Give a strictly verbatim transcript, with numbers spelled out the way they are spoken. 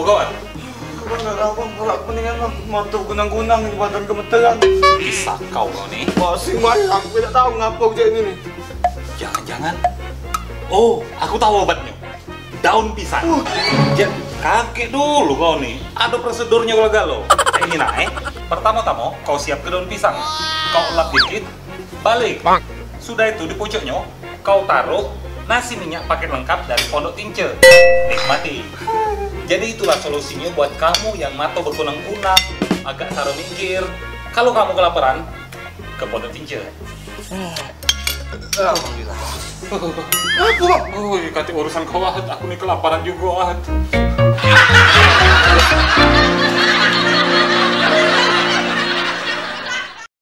Kau, Bang, dak tahu, Bang. Kepala aku mendingan, Bang. Mata kunang-kunang, badan gemeteran. Kisah kau, kau ni. Pusing, Bang. Aku tidak tahu ngapa aku cak ini nih. Jangan-jangan. Oh, aku tahu obatnya. Daun pisang. Jan, kaget dulu kau ni. Ada prosedurnya galo-galo. Cak ini nah, eh. Pertama-tama, kau siap ke daun pisang. Kau lap dikit, balik. Sudah itu di pucuknya, kau taruh nasi minyak paket lengkap dari Pondok Tince. Nikmati. Jadi itulah solusinya buat kamu yang mata berkunang-kunang, agak saro minggir. Kalau kamu kelaparan, ke Pondok Tince. Alhamdulillah. Apa, Bang? Oh, kate urusan kau, Ahad. Aku ni kelaparan juga, Ahad.